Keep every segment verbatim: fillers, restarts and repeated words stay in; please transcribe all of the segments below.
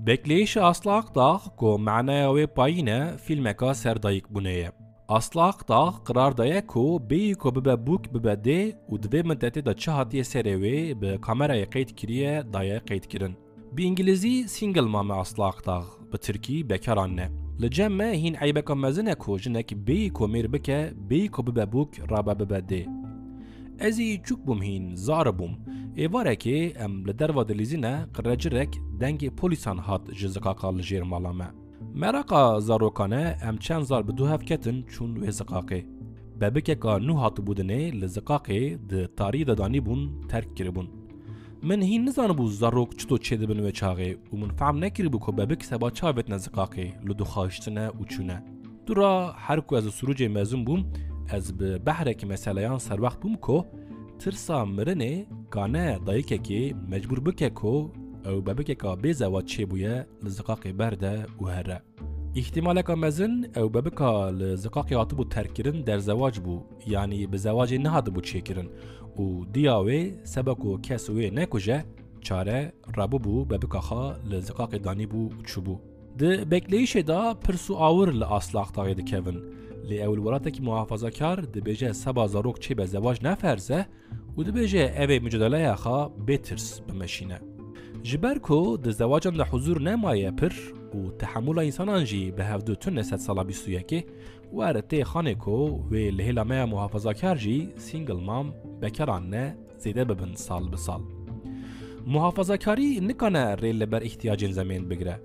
Bekleyişa Aslı Akdağ ku manaya wê payî ne, fîlmeka ser dayikbûnê ye. Aslı Akdağ qirar daye ku bêyî ku bibe bûk bibe dê û di vê middetê de çi hatiye serê wê bi kamerayê qeyd kiriye daye qeydkirin. Bi îngilîzî single mom e Aslı Akdağ, bi tirkî bekar anne. Li cem me hîn eybeka mezin e ku jinek bêyî ku mêr bike, bêyî ku bibe bûk rabe bibe dê. Ez î çûk bûm hîn, zar bûm. Êvarekê em li derva dilîzîne, qirecirek dengê polîsan hat ji ziqaqa li jêr mala me. Meraqa zarokan e, em çend zar bi du hev ketin çûn wê ziqaqê. Bebikeka nû hatibû dinê li ziqaqê di tarî de danîbûn, terk kiribûn. Min hîn nizanibû zarok çito çêdibin wê çaxê û min fehm nekiribû ku bebik seba çi avêtine ziqaqê, li duxaştine û çûne. Dûra her ku ez û Surûcê mezin bûm, ez bi behrek meseleyan serwext bûm ku tirsa mirinê kane dayikekê mecbûr bike ku ew bebikeka bê zewac çêbûye li ziqaqê berde û here. Îhtimaleka mezin ew bebika li ziqaqê hatibû terkkirin derzewac bû, yanî bi zewacê nehatibû çêkirin û diya wê seba ku kes wê nekuje, çare rabûbû bebika xwe li ziqaqê danîbû û çûbû. Di bekleyişê de pirs û awir li Aslı Akdağê dikevin. Lê ew li welatekî muhafazakar dibêje seba zarok çêbe zewac ne ferz e û dibêje ev ê mucadeleya xwe bê tirs bimeşîne. Ji ber ku di zewacan de huzûr nemaye pir û tehemûla însanan jî bi hevdu tune sedsala bîst û yekê, wer tê xanê ku wê li hêla me ya muhafazakar jî single mom, bekar anne, zêde bibin sal bi sal. Muhafazakarî nikane rê li ber îhtiyacên zemên bigire.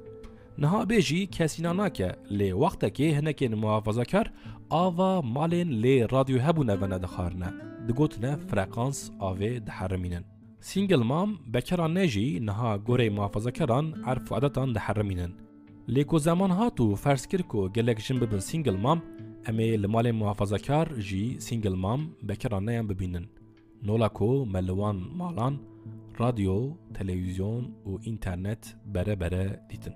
Niha bê jî kesîna nake, lê wextekê hinekên muhafazakar ava malên lê radyo hebûne venedixwarine, digotine frekans avê diherimînin. Single mom, bekar anne jî niha gorê muhafazakaran erf û edetan diherimînin. Lê ku zeman hat û ferz kir ku gelek jin bibin single mom, em ê li malên muhafazakar jî single mom, bekar anneyan bibînin. Nola ku me li wan malan radyo, televîzyon û înternet bere bere dîtin.